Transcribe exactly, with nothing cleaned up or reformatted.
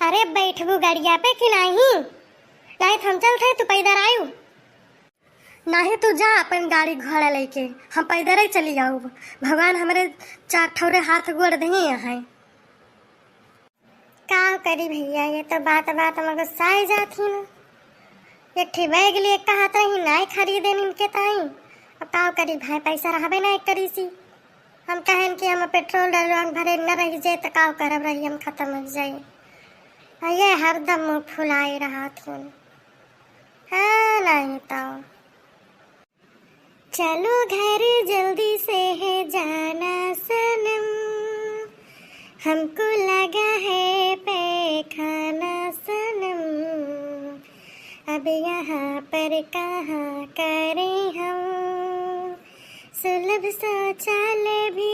अरे बैठबू गड़िया पे कि नाही? नाही तो हम चलत है, तू पैदर आयु। नाही तू जा अपन गाड़ी घोड़ा लेके, हम पैदर ही चली आउब। भगवान हमरे चार ठौरे हाथ गोड़ दही यहाँ। का करी भैया, ये तो बात बात में गुस्साए जात ही ना। एक ठे बैग लिए कहत रही, नाही खरीदे इनके ताई। अब का करी भाई, पैसा रहबे नाही करी सी। हम कहन कि हम पेट्रोल डलवान भरे न रही जाए तो का करब, रही हम खत्म हो जाए। आ ये हरदम मुँह फुलाए रहत ही। हाँ, नाही तो। चलो घर जल्दी से है जाना सनम, हमको लगा है पैखाना सनम, अब यहाँ पर कहाँ करें हम, सुलभ शौचालय भी